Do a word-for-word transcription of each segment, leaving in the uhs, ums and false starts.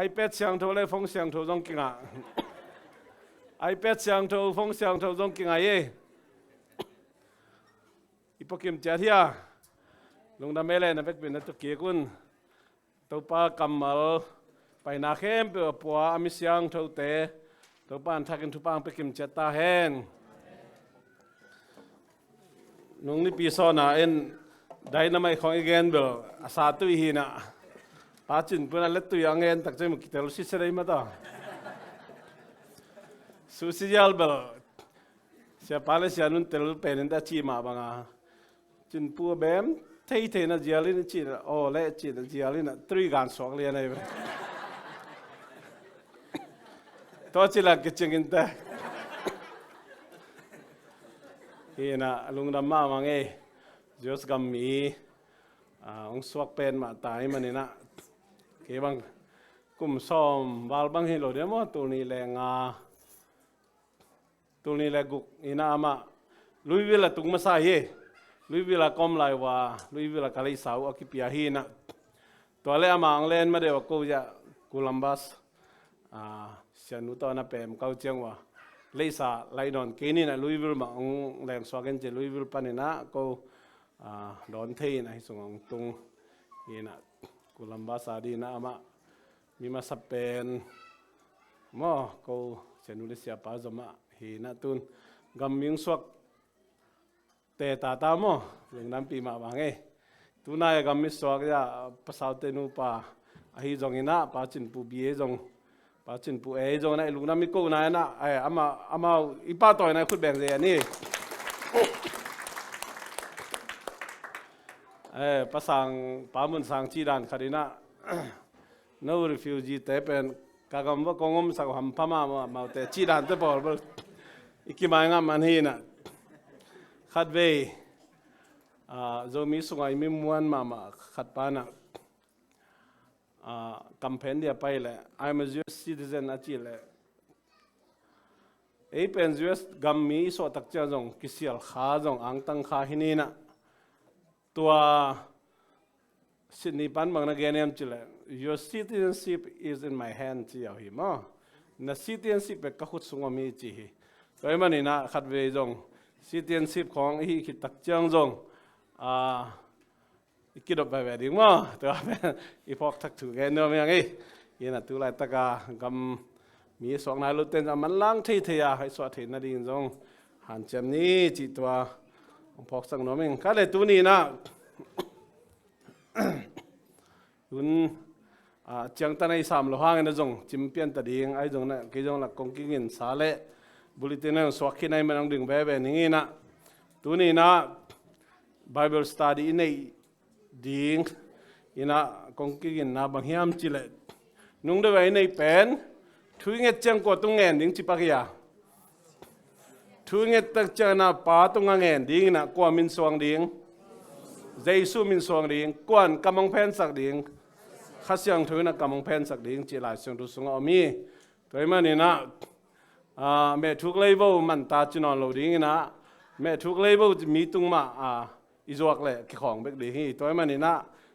iPad siangtho le phone siangtho zong kingah. iPad siangtho, phone siangtho zong kingah e. I puakim ciat hia? Lungdam e le na vekpi na tukik un. Topa kammal paina khempeuh a pua a mi siangthote Topa in thakin thupha ang pia kim ciat ta hen. Nung nipi sawna in dynamite khawng i gen bel a sa tui hi na. Pa Cin Pu in a let tui a ngen tak ciang kitel sisia dei mata. Susi zial bel Siapa le Sianun tel pen in ta ci mah banga Cin Pu a bem thei thei na zial in ci na aw le ci na zial in a tui gan suak lian ai ve. Tua ci la kicing in te. Hi na lungdam mah mang e. Zios gam mi a ong suak pen mah tai manin a kei bang kum sawm val bang hi lo dia maw, tul nih le nga, tul nih le guk in a amah Louisville a tung masa hi. Louisville a ka om lai ua Louisville a ka leisa uh a kipia hi na. Tua le amah ang len ma deuh a ko ziah Columbus a Sianu tawh na pem kau ciang ua leisa lai dawn kei ni na Louisville mah ong leng suak in ci Louisville panin a ko a dawn thei in a hi sung ong tung hi na Columbus a di na amah mi masa pen maw ko Sianu le Siapa zom a hi na tun gam mi ong suak te tata maw lungdampi mah bang e. Tunai a gam mi suak ya pasaute nupa ahi zong in a Pa Cin Pu bi e zong Pa Cin Pu e zong na i lungdam i ko na na ai ama amau i pa tawi na i khut beng ze ani. Ai pasang pa mun sang ci dan khat in a no refugee te pen ka gam va kong om sak ham pha ma ma mau te ci dan te pawl bal i kimai ngam an hi na khat vei a Zomi sunga i mi muan ma ma khat pa na a kamphen dia pai le I'm a U S citizen a ci le ei pen U S gam mi i sawh tak ciang zong kisial kha zong angtang kha hi ni na tua Sydney pan bang na gen em ci le your citizenship is in my hand ci au hi maw na citizenship pe ka khut sung om hi ci hi tua i manin a khat vei zong citizenship khawng i hi khit tak ciang zong a i kidop veve ding maw tua pen i phawk thak thu gen nuam hiang i ina tu lai taka gam mi suak nai lo ten a manlang thei thei a i suah thei nading zong hanciam ni cih tua hong phawk sak nuam ing ka le tu ni na tun a ciangtan a i sam lo hangin a zong cim pian ta ding a i zong na kei zong lak kong kingin sa le bulletin a zong suak khin a i man hong ding veve ning ina tu ni na Bible study i neih ding ina kong kiginna bang hiam ci le nung deuh a i neih pen thu i nget ciang kua tung ngen ding ci pak hi a thu i nget tak ciang ina pa tung a ngen ding ina kua min suang ding Jesu min suang ding kuan kam hong phensak ding Kha Siangtho ina kam hong phensak ding ci Lai Siangtho sungah om hi. Tua i manin a mehthuk leivo manta ci nawn lo ding ina mehthuk leivo mi tung mah a i zuak le kikhawng bek ding hi. Tua i manin a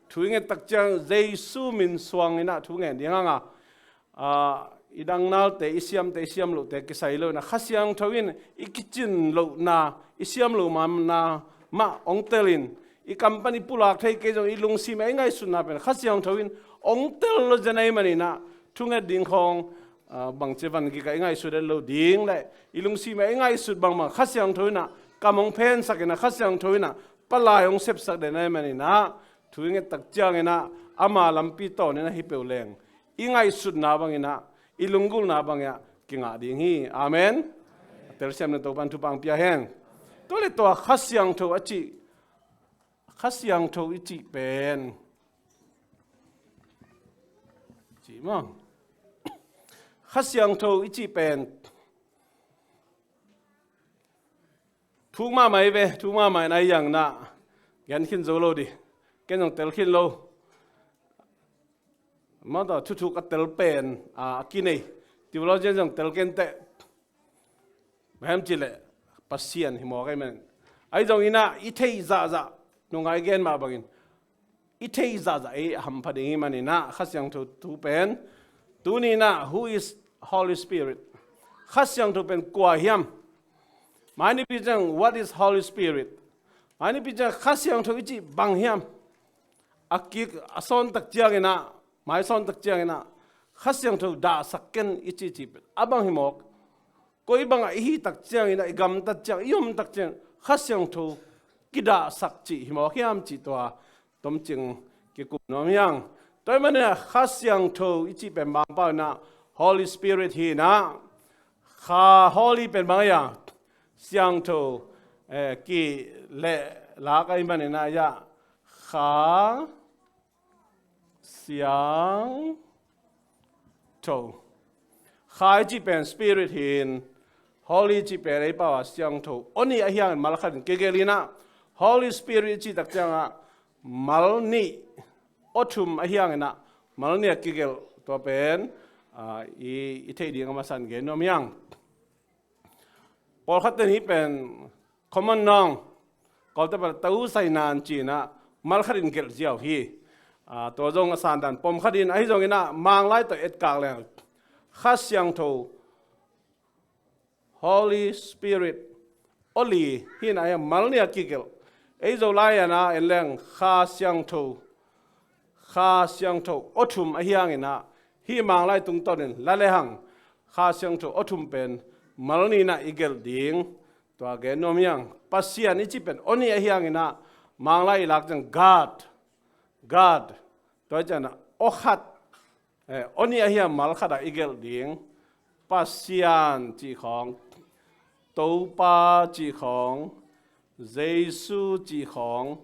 thu i nget tak ciang Jesu min suang ina thu ngen ding hanga i dangnalte i siamte i siam lohte kisai lo ina Kha Siangtho in i kicin lohna i siam loh mamna mah ong telin i kam pan i pulak thei kei zong i lungsim a i ngaihsutna pen Kha Siangtho in ong tel lo zen a i manin a thunget ding khawng bangci van gika i ngaihsut et lo ding le i lungsim a i ngaihsut bangmah Kha Siangtho in a kam hong phensak in a Kha Siangtho in a palai hong sepsak den a i manin a thu i nget tak ciangin a ama lampi tawn in a hi peuh leng i ngaihsutna bangin a i lunggulhna bangin a kingah ding hi. Amen. A telsiam na Topan thupha ang pia hen. Tua le tua Kha Siangtho a cih Kha Siangtho i cih pen cih maw Kha Siangtho i cih pen thuk mahmah i ve thuk mahmah in a i yangna gen khin zo lo di ken zong tel khin lo. Mata thuthuk a tel pen a kinei theologian zong tel kenteh mahem cileh Pasian hi mawk ahi manin ahi zong ina i theih zahzah nungai gen mah bangin i theih zahzah i hampha ding hi manin a Kha Siangtho thu pen Tuni in ah, who is Holy Spirit? Kha Siangtho pen kua hiam? Mai nipi ciang, what is Holy Spirit? Mai nipi ciang Kha Siangtho i cih bang hiam? A kik a sawn tak ciangin ah, mai sawn tak ciangin ah, Kha Siangtho dahsak ken i cih cih pen a bang hi mawk? Koi bangah i hih tak ciangin ah, i gamtat ciang, i om tak ciang Kha Siangtho kidahsak cih hi mawk hiam cih tua tomcing kikum nuam hi hang. Tua ahih manin ah Kha Siangtho i cih pen Mangpau in ah Holy Spirit hi in ah, Kha Holy pen bang hiam? Siangtho, eh, ki le lak ahih manin ah, ya, Kha Siangtho. Kha i cih pen Spirit hi in, Holy i cih pen ei pau a Siangtho aw nih ahi hangin mal khat in kigelh in ah, Holy Spirit i cih tak ciangah mal nih aw thum ahi hangin ah mal nih a kigelh. Tua pen, ah, i, i theih ding a masa in gen nuam hi hang. Pawlkhat ten hih pen common noun, Kawlte pen to sai nan ci in ah mal khat in gelh ziau hi. Ah, tua zong a san dan pom khat in, ahi zongin ah Manglai tawh etkak leng Kha Siangtho, Holy Spirit, aw li hi in ah, hi mal nih a kigelh. Ei Zolai in ah en leng Kha Siangtho, Kha Siangtho aw thum ahi hangin ah, hih Manglai tungtawnin la lehang Kha Siangtho aw thum pen mal nih in ah i gelh ding. Tua gen nuam hi hang. Pasian i cih pen aw nih ahi hangin ah, Manglai i lak ciang God, God. Tua ciangin ah aw khat, eh, aw nih ahi a mal khat ah i gelh ding. Pasian cih khawng, Topa cih khawng, Jesu cih khawng,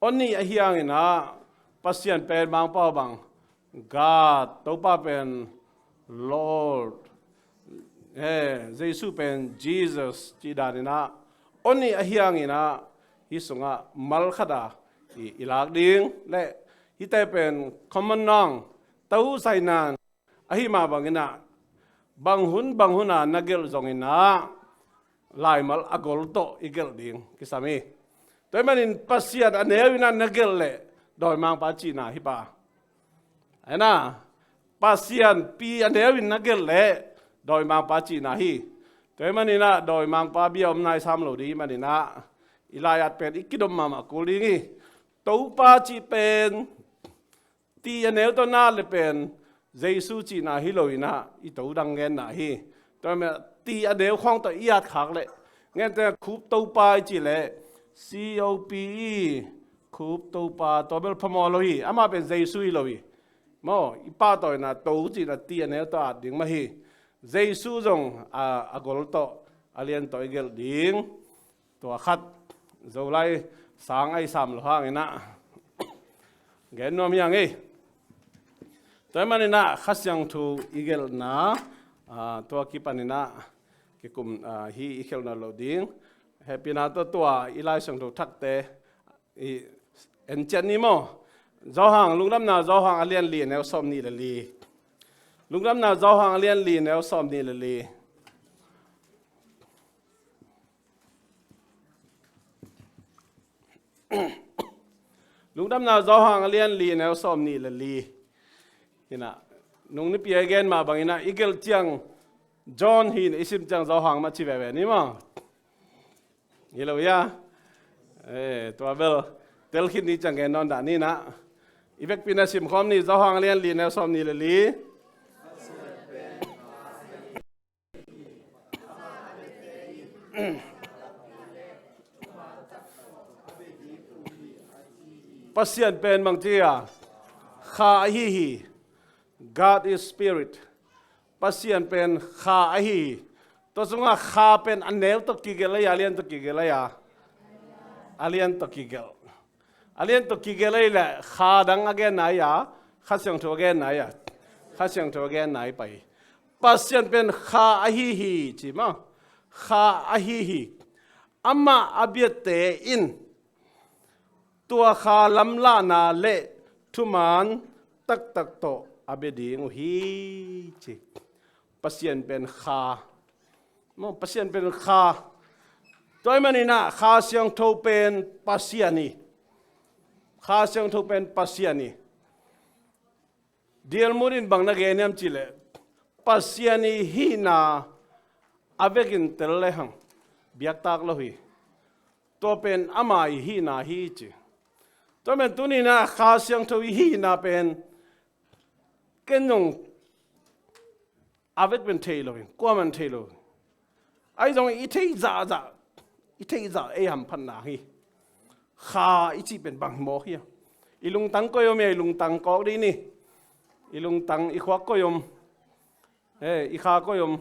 aw nih ahi hangin ah, Pasian pen Mangpau bang God, Topa pen Lord, eh, Jesu pen Jesus cih danin ah, aw nih ahi hangin ah, hih sungah mal khat ah i, i lak ding. Le hihte pen common noun, to sai nan, ahi mah bangin ah, bang hun bang hun a na gelh zongin ah, laimal a gol tawh i gelh ding kisam hi. Tua ahih manin Pasian a neu in ah na gelh leh dawimangpa cihna hi pah. Ahi na, Pasian pi a neu in na gelh leh dawimangpa cihna hi. Tua ahih manin ah dawimangpa bia om nai sam lo ding ahih manin ah, i lai-at pen i kidom mahmah kul ding hi. Topa cih pen ti a neu tawh na leh pen Jesu cihna hi lo in ah, i to dang genna hi. Tua ahih manin ti a neu khawng tawh i at khak leh, gentehna Khup Topa i cih leh, C O P E, Khup Topa, tua bel phamawh lo hi. Amah pen Jesu hi lo hi. Maw, i pahtawi in ah to cih in ah ti a neu tawh at ding mah hi. Jesu zong a, a gol tawh, a lian tawh i gelh ding. Tua khat, Zolai sang a i sam loh hangin ah gen nuam hi hang ei. Tua ahih manin ah Kha Siangtho i gelhna, ah, tua kipanin ah kikum, ah, hi i khelh nawn loh ding. Hehpihna tawh tua i Lai Siangtho Thakte i en ciat ni maw. Johan, Lungdamna Johan a lian li, a neu sawm nih le li. Lungdamna Johan a lian li, a neu sawm nih le li. Lungdamna Johan a lian li, a neu sawm nih le li. Hi in ah, nung nipi a i gen mah bangin ah, i gelh ciang John hi in, i sim ciang Johan mah ci veve ni maw. Hi lo hia? Eh, tua bel tel khit ni ciang gen nawn dah ni in ah. I vekpi in ah sim khawm ni, Johan a lian li, a neu sawm nih le li. Pasian pen bangci a, Kha ahi hi. God is Spirit. Pasian pen Kha ahi hi. Tua sungah Kha pen a neu tawh kigelh a hia, a lian tawh kigelh a hia? A lian tawh kigelh. A lian tawh kigelh ahih leh Kha dang a genna hia, Kha Siangtho a genna hia? Kha Siangtho a genna hi pah hi. Pasian pen Kha ahi hi ci maw. Kha ahi hi. Amah a biate in tua Kha lamlahna le thuman taktak tawh a bia ding uh hi ci. Pasian pen Kha. Maw, Pasian pen Kha. Tua ahih manin ah Kha Siangtho pen Pasian hi. Kha Siangtho pen Pasian hi. Dielmut in bang na gen hiam cihleh, Pasian i hihna a vekin tel lehang biaktak lo hi. Tua pen ama i hihna hi ci. Tua pen tuni-in ah Kha Siangtho i hihna pen ken zong a vek pen thei lo hi, kuaman thei lo hi. Ahi zong i theih zahzah, i theih zah ei hamphatna hi. Kha i cih pen bang hi mawk hiam? I lungtang koi om hiam? I lungtang kawk dih ni. I lungtang, i khuak koi om? He, i kha koi om?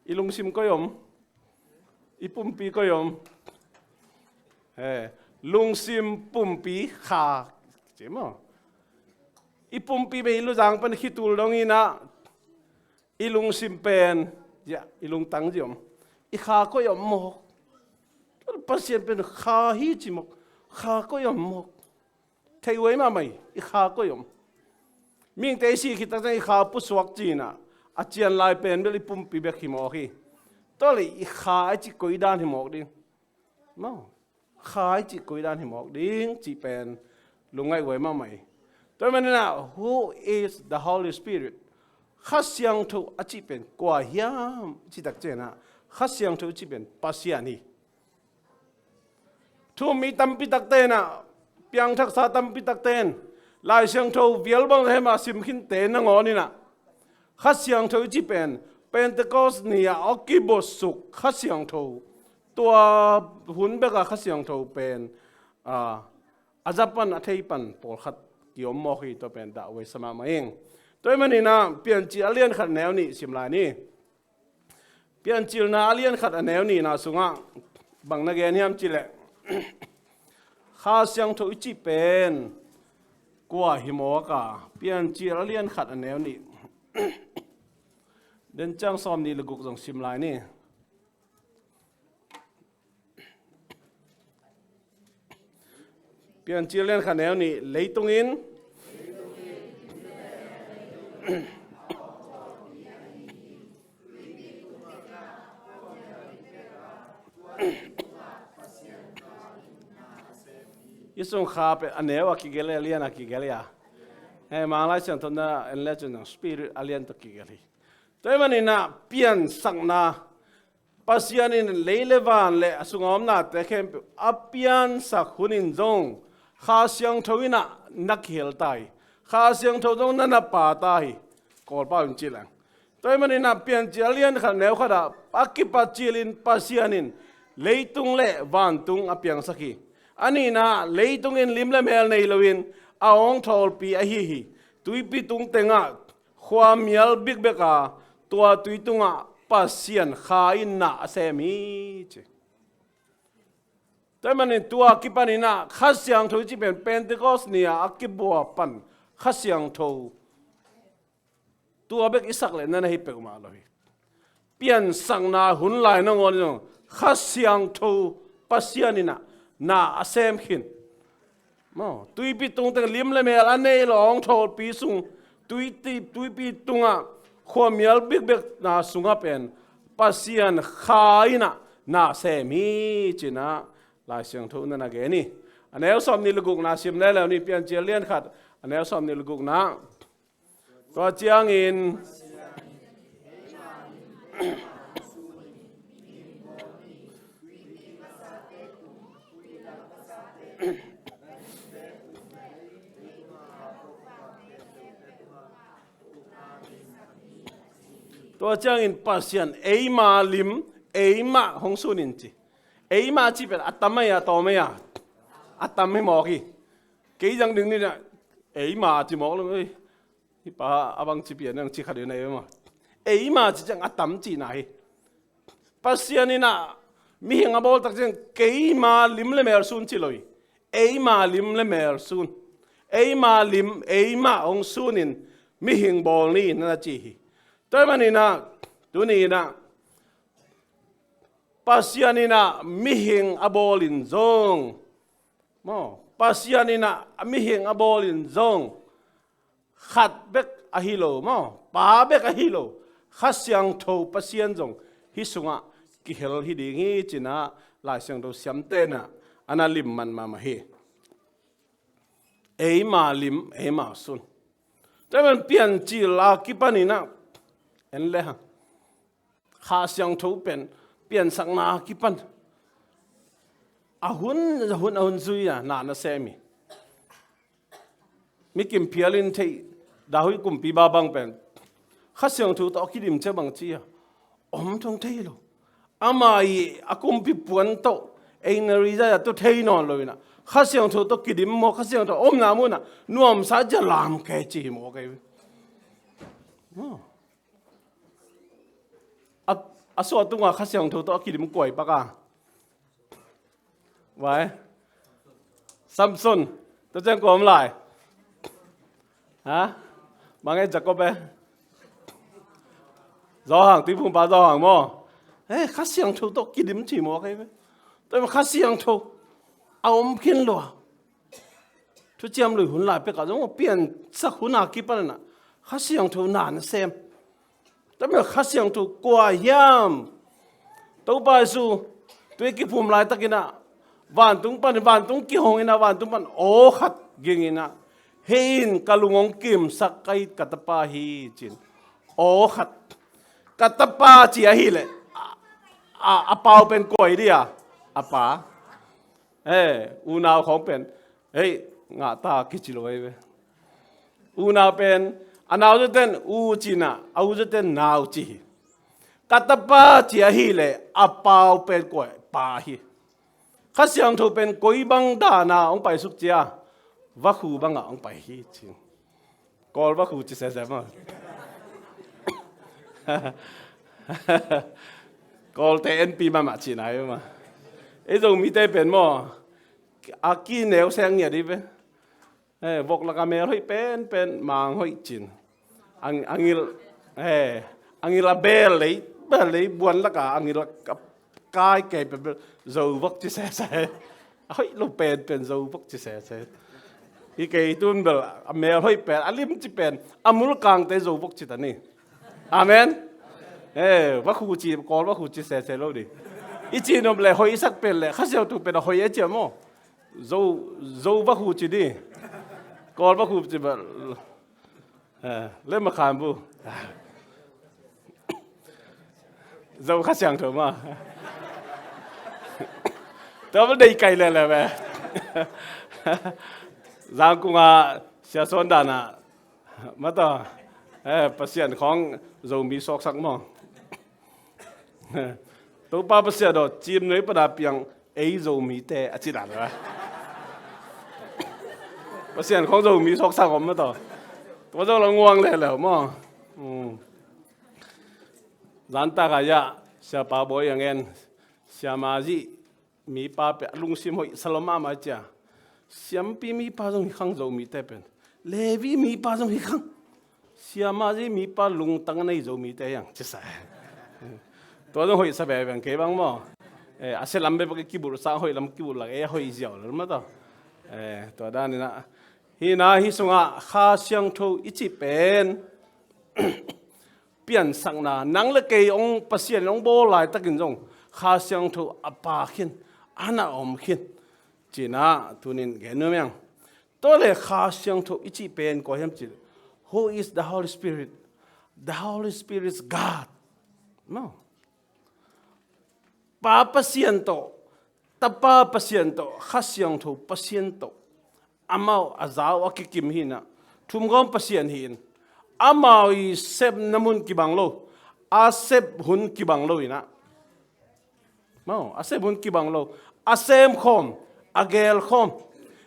I lungsim koi om? I pumpi koi om? He, lungsim, pumpi, kha, ci maw? I pumpi pen i luzang pan khitul dong in ah, i lungsim pen, ya, i lungtang zi om? I kha koi om mawk? Pasian pen kha hi ci mawk. Kha koi om mawk? Thei huai mahmah hi, i kha koi om? Mihingte i sih khit tak ciang i kha pusuak ci-in ah, a cian lai pen bel i pumpi bek hi mawk hi. Tua leh i kha i cih koi dan hi mawk ding? Maw, kha i cih koi dan hi mawk ding cih pen lungngaih huai mahmah hi. Tua ahih manin ah, who is the Holy Spirit? Kha Siangtho a cih pen kua hiam cih tak ciang ah, Kha Siangtho a cih pen Pasian hi. Thu-um mi tampi takte in ah, piangthaksa tampi takte in Lai Siangtho vial bang hem a sim khinte nangawn in ah, Kha Siangtho i cih pen Pentecost ni-a a kibuasuk Kha Siangtho, tua hun bek a Kha Siangtho pen, a, a za pan, a thei pan pawlkhat kiom mawk hi. Tua pen dah huai sa mahmah ing. Tua ahih manin ah Piancil a lian khat, a neu nih sim lai ni. Piancilna a lian khat, a neu nihna sungah bang na gen hiam cihleh, Kha Siangtho i cih pen kua hi mawk a? Piancil a lian khat, a neu nih. Den ciang sawmnih le guk zong sim lai ni. Piancil lian khat, neu nih. Leitung in i sung kha pen a neu a kigelh a, lian a kigelh a. He, Manglai Siangtho na en le cun Spirit a lian tawh kigelh hi. Tua ahih manin ah piansakna, Pasian in lei le van le a sunga omnate khempeuh a piansak hun in zong Kha Siangtho in ah na kihel ta hi. Kha Siangtho zong na na pia ta hi. Kawlpau in ci leng. Tua ahih manin ah Piancil a lian khat, neu khat ah a kipat cilin Pasian in leitung le vantung a piangsak hi. A nihna, leitung in lim le mel nei loin a awngthawlpi ahi hi. Tuipi tung tengah khuamial bikbek a, tua tui tungah Pasian Kha in na a sem hi ci. Tua ahih manin tua kipanin ah Kha Siangtho i cih pen Pentecost ni-a a kibua pan Kha Siangtho, tua bek i sak leh na na hi peuhmah lo hi. Piansakna hun lai nangawn zong Kha Siangtho Pasian in ah na a sem khin. Maw, tuipi tung teng lim le mel a nei lo, awngthawlpi sung, tuipi, tuipi tungah khuamial bikbekna sungah pen Pasian Kha in ah na sem hi ci-in ah Lai Siangtho na na gen hi. A neu sawmnih le gukna sim leuleu ni, Piancil lian khat, a neu sawmnih le gukna. Tua ciangin, tua ciangin Pasian, eima lim, eimah hong sun in ci. Eimah cih pen a tam ei a, tawm ei a? A tam hi mawk hi. Kei zang ding ni na, eima ci mawk lo ei. Hih pa a bang ci pian ang ci khat in a ei maw. Eima ci ciang a tam cihna hi. Pasian in ah mihing a bawl tak ciang keima lim le mel sun ci lo hi. Eima lim le mel sun. Eima lim, eimah hong sunin mihing bawl ni na na ci hi. Tua ahih manin ah, tuni in ah, Pasian in ah mihing a bawlin zong, maw, Pasian in ah mihing a bawlin zong, khat bek ahi lo maw, Pa bek ahi lo, Kha Siangtho Pasian zong hih sungah kihel hi ding hi ci-in ah Lai Siangtho siamte in ah a na lim man mahmah hi. Eima lim, eima sun. Tua man piancil a kipan inah en le hang Kha Siangtho pen piansakna a kipan a hun a hun a hun zui a na na sem hi. Mi kim phial in theih David kumpipa bang pen Kha Siangtho tawh a kidim ciang bang ci a om thong thei lo. Ama i a kumpi puan tawh ei na ri zai a tu thei nawn lo inah Kha Siangtho tawh kidim maw, Kha Siangtho omna munah nuamsa cia lam kei ci hi maw kei. A, a suah tunga Kha Siangtho tawh a kidim kuai pak a. Vai. Samson. Tua ciang kua om lai? Ha? Bang e Jacob e? Zawhang, tuiphumpa Zawhang maw? Eh, Kha Siangtho tawh kidim ci maw kei ve? Tua Kha Siangtho a om khin lua. Thuciam Lui hun lai pekah zong piansak hun a kipan inah Kha Siangtho na na sem. Tua mah Kha Siangtho kua hiam? Topa Jesu tui kiphum laitakinah vantung pan, vantung kihong inah vantung pan aw khat ging inah, hih in ka lung hong kimsak ka it ka tapa hi ci-in aw khat. Ka tapa ci ahileh a, a, a pau pen kua hi dia? A pa. Eh, unau khawng pen hei ngahta kici lo ahi ve. Unau pen a nau zaten u ci inah a u zaten nau ci hi. Ka tapa ci ahileh a pau pen kua? Pa hi. Kha Siangtho pen koi bang dana hong paisuk cia? Vakhu bangah hong pai hi ci. Kawl vakhu ci sese maw? Kawlte enpi mahmah cihna hi maw? Ei Zomite pen maw a kineu seng ngiat hi ve. Eh, vok laka mel hoih penpen mang hoih cin. Ang, angil, eh, angil a bel lei, bel lei buan laka angil a kai kei pe bel zo vok ci sese. A hoih lo penpen zo vok ci sese. Hi kei tun bel a mel hoih pen, a lim ci pen, a mulkangte zo vok ci ta ni. Amen. Eh, vakhu ci, Kawl vakhu ci sese lo di. I ci nom le hoih sak pen le Kha Siangtho pen a hoih a cia maw? Zo, zo vakhu ci di. Kawl vakhu ci ba. Eh, le makhan bu. Zo Kha Siangtho ma. Tua ba dei kai lele ve. Zangkunga sia sawn dana mata, eh, Pasian khawng Zomi sawksak maw? Topa Pasian aw, cimnuai pana piang ei Zomite a ci dan a. Pasian khawng Zomi sawksak om mata. Tua zong la nguang lele maw? Hmm. Zantaka ya siapa bawi ang en siama zih mipa pia lungsim hoih salom mahmah cia. Siampi mipa zong hi khang Zomite pen. Levi mipa zong hi khang. Siama zi mipa lungtang a nei Zomite hiang ci sa. Tua zong hoih sa veve ang kei bang maw? Eh, a sia lam bebak i kibulh sa hoih lam kibulh lak e a hoih ziau lo mata. Eh, tua dan inah hina hi sungah Kha Siangtho i cih pen piansakna, nang le kei hong Pasian hong bawl laitakin zong Kha Siangtho a pa khin, a na om khin cina tunin gen nuam hiang. Tua le Kha Siangtho i cih pen kua hiam cih, who is the Holy Spirit? The Holy Spirit is God. No. Pa Pasian tawh, Tapa Pasian tawh, Kha Siangtho Pasian tawh amau a zau a kikim hi inah, thumgawm Pasian hi in, amau i sepna mun kibang lo, a sep hun kibang lo inah. Mau, a sep hun kibang lo, a sem khawm, a gel khawm.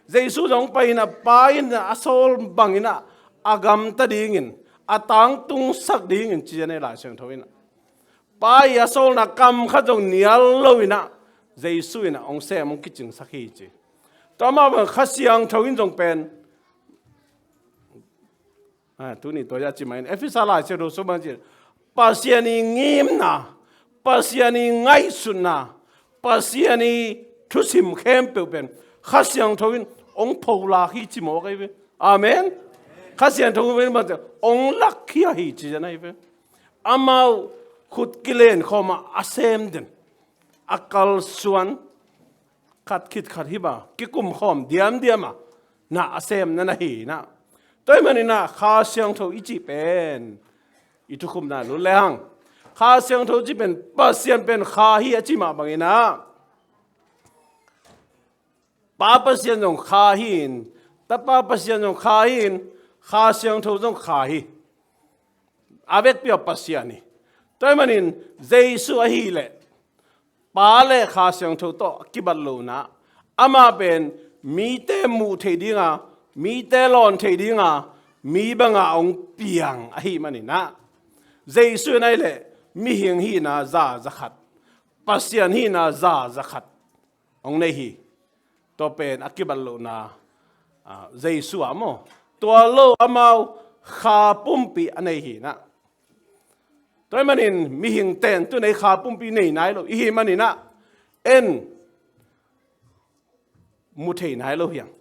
Jesu zong pai inah, Pa in a sawl bang inah a gamta dingin, a tangtungsak dingin ci a nei Lai Siangtho inah. Pa i a sawlna kam khat zong nial lo inah Jesu inah hong sem hong kicingsak hi ci. Tua mah bang Kha Siangtho in zong pen, ah, tuni tua ya ci mah in Efesa Lai Siangtho sung bang ci, Pasian i ngimna, Pasian i ngaihsutna, Pasian i thusim khempeuh pen Kha Siangtho in hong pholak hi ci mawk ahi ve. Amen. Kha Siangtho in bang ci hong lakkhia hi ci zan ahi ve. Amau khut kilen khawma a sem den, a kalsuan khat khit khat hi ba kikum khawm diamdiama na a sem na na hi na. Tua ahih manin ah Kha Siangtho i cih pen i thukhupna lut lehang, Kha Siangtho cih pen Pasian pen Kha hi a cih mah bangin ah, Pa Pasian zong Kha hi-in, Tapa Pasian zong Kha hi-in, Kha Siangtho zong Kha hi. A vekpi-a Pasian hi. Tua ahih manin Jesu ahih leh Pa le Kha Siangtho tawh a kibat lohna, amah pen mite muh theih dinga, mite lawn theih dinga, mi banga hong piang ahih manin ah, Jesu in ahih leh mihing hihna za za khat, Pasian hihna za za khat hong nei hi. Tua pen a kibat lohna, ah, Jesu ah maw, tua lo amau Kha pumpi a nei hi-in ah. Tua ahih manin mihing ten tu-in ei Kha pumpi nei nai lo i hih manin ah, en mu thei nai lo hi hang.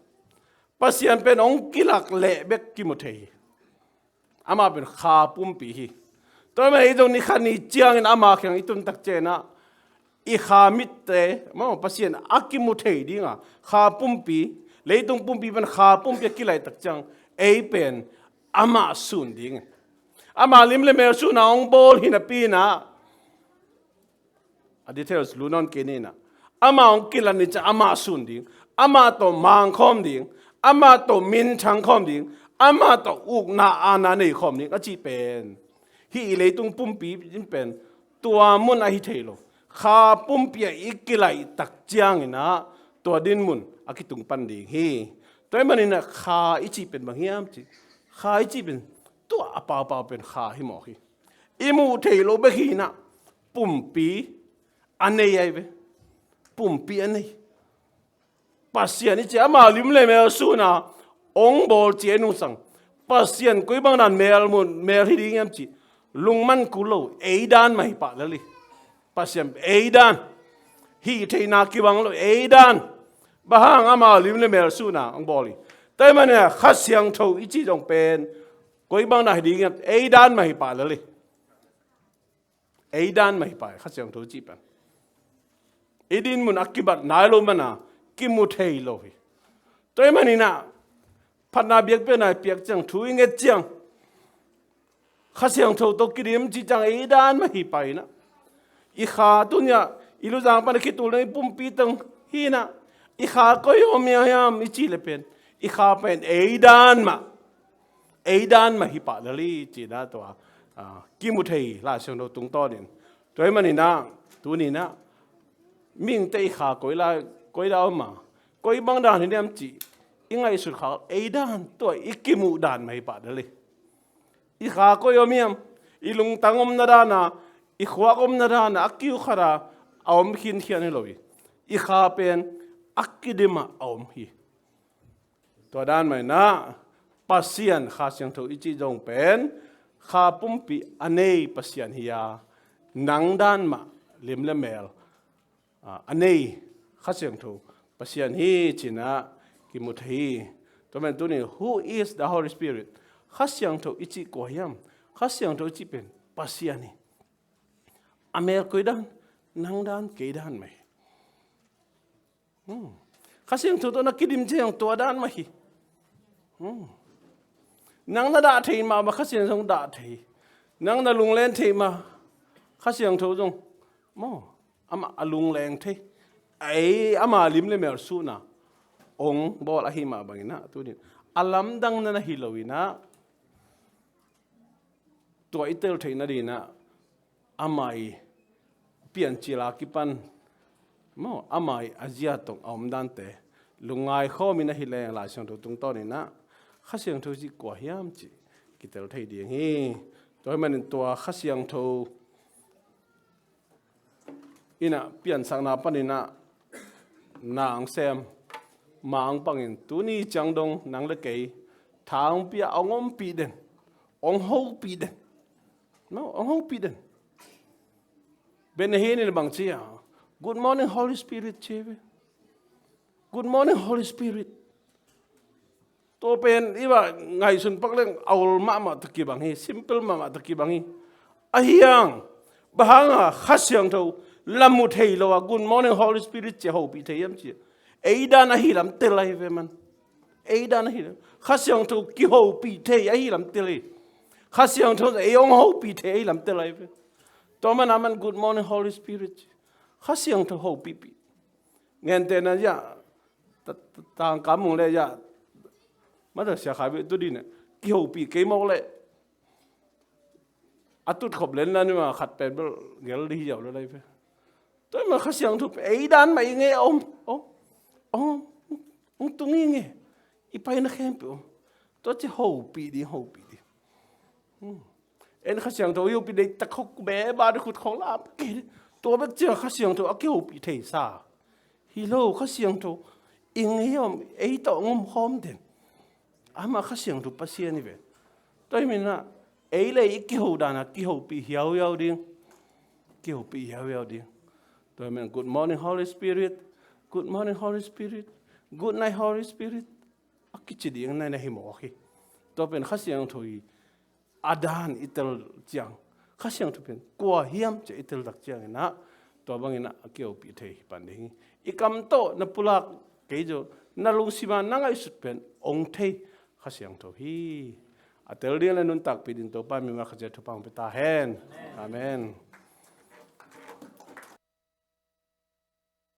Pasian pen hong kilak leh bek kimu thei hi. Amah pen Kha pumpi hi. Tua ahih manin ei zong ni khat ni ciangin ama kiang i tun tak ciangin ah, i kha mitte maw, Pasian a kimu thei dinga Kha pumpi, leitung pumpi pan Kha pumpi a kilaih tak ciang, ei pen amah sun ding, ama lim le mel sunna hong bawl hi napi-in ah, a details lua nawn kei ni-in ah, amah hong kilat ni ciang amah sun ding, amah tawh mang khawm ding, amah tawh minthang khawm ding, amah tawh ukna aana nei khawm ding a cih pen, hih i leitung pumpi in pen tua mun ahi thei lo. Kha pumpi ah i kilaih tak ciangin ah tua dinmun a kitung pan ding hi. Tua ahih manin ah Kha i cih pen bang hiam cih, Kha i cih pen tua a paupau pen Kha hi mawk hi. I muh theih loh bek hi-in ah, pumpi a nei ahi ve. Pumpi a nei. Pasian i cih ama lim le mel sunna hong bawl cih a nungsang, Pasian koi bang dan mel mun, mel hi ding hiam cih lungman kul lo, ei dan mah hi pah lel hi. Pasian ei dan, hih theihna kibang lo, ei dan. Bang hang, ama lim le mel sunna hong bawl hi. Tua ahih manin ah Kha Siangtho i cih zong pen koi bang dan hi ding hiam, ei dan mah hi pah lel hi. Ei dan mah hi pah hi, Kha Siangtho cih pen. I dinmun a kibat nai lo manin ah kimu thei lo hi. Tua ahih manin ah phatna biakpiakna i piak ciang, thu i nget ciang, Kha Siangtho tawh kidim cih ciang ei dan mah hi pah hi-in ah. I kha tuni-ah i luzang pan a khitulna i pumpi teng hi-in ah, i kha koi om hiam i cih leh pen, i kha pen ei dan mah, ei dan mah hi pah lel hi cihna tua, ah, kimu thei Lai Siangtho tungtawnin. Tua ahih manin ah, tuni-in ah, mihingte i kha koi lai, koi lai om a, koi bang dan hi hiam cih i ngaihsut khak ei dan, tua i kimuh dan mah hi pah lel hi. I kha koi om hiam, i lungtang omna dan a, i khuak omna dan a, a kiu khat a, a om khinkhian hi lo hi. I kha pen a kidim ah a om hi. Tua dan mah in ah, Pasian Kha Siangtho i cih zong pen Kha pumpi a nei Pasian hi-a, nang dan mah lim le mel, ah, a nei Kha Siangtho Pasian hi cihna kimu thei hi. Tua manin tuni, who is the Holy Spirit? Kha Siangtho i cih kua hiam? Kha Siangtho i cih pen Pasian hi. A mel koi dan, nang dan, kei dan mah hi. Hmm. Kha Siangtho tawh na kidim ciang tua dan mah hi. Hmm. Nang na dah thei mah, mah Kha Siangtho dah thei. Nang na lungleng thei mah, Kha Siangtho zong, maw, amah a lungleng thei. Ei, ama lim le mel sunna hong bawl ahih mah bangin ah, tuni a lamdang na na hi lo-in ah, tua i tel theihna dingin ah, ama i Piancil a kipan, maw, ama i a zia tawh a om dante lungngai khawmin ahi leng Lai Siangtho tungtawnin ah, Kha Siangtho cih kua hiam cih kitel thei ding hi. Tua ahih manin tua Kha Siangtho in ah piansakna panin ah na hong sem, ma hong pangin tuni ciang dong nang le kei tha hong pia, hong ompih den, hong hopih den. No, hong hopih den. Benny Hinn in bang ci a, "Good morning, Holy Spirit," ci hi ve. "Good morning, Holy Spirit." Tua pen i va ngaihsun pak leng a ol mahmah tawh kibang hi, simple mahmah tawh kibang hi. Ahi hang, bang hang a Kha Siangtho lam mu thei lo a, "Good morning, Holy Spirit," ci a hopih thei hiam cih, ei dan ahi lam tel ahi ve maw. Ei dan ahi lo. Kha Siangtho kihopih thei ahi lam tel hi. Kha Siangtho ei hong hopih thei ahi lam tel ahi ve. Tua man a man, "Good morning, Holy Spirit." Kha Siangtho hopihpih. Ngente na ya, ta-, ta-, tangka mung le ya, mata sia khai ve tu di ne. Kihopih kei mawk le. A tut khop len la ni ma khat pen bel gel di hi yau lo lai ve. Tua man Kha Siangtho pen ei dan mah i nge om, om, om, om tung i nge. I paina khempeuh om. Tua ci hopih di, hopih di. Hmm. En Kha Siangtho i hopih dei tak khok be ba di khut khok lam. Tua bek ciang Kha Siangtho a kihopih thei sa. Hi lo, Kha Siangtho i nge om, ei tawh ngom khawm den. Amah Kha Siangtho Pasian hi ve. Tua hi min ah, ei le i kiho dan a kihopih hiauhiau ding. Kihopih hiauhiau ding. Tua hi min, "Good morning, Holy Spirit. Good morning, Holy Spirit. Good night, Holy Spirit." A kici ding na hi mawk hi. Tua pen Kha Siangtho hi a dan i tel ciang, Kha Siangtho pen kua hiam ci i tel tak ciangin ah, tua bangin ah a kihopih thei hi pan ding hi. I kam tawh na pulak kei zo, na lungsim a na ngaihsut pen ong thei Kha Siangtho hi. A tel ding le nuntakpih ding Topa mimal Kha Siangtho thupha hong pia ta hen. Amen.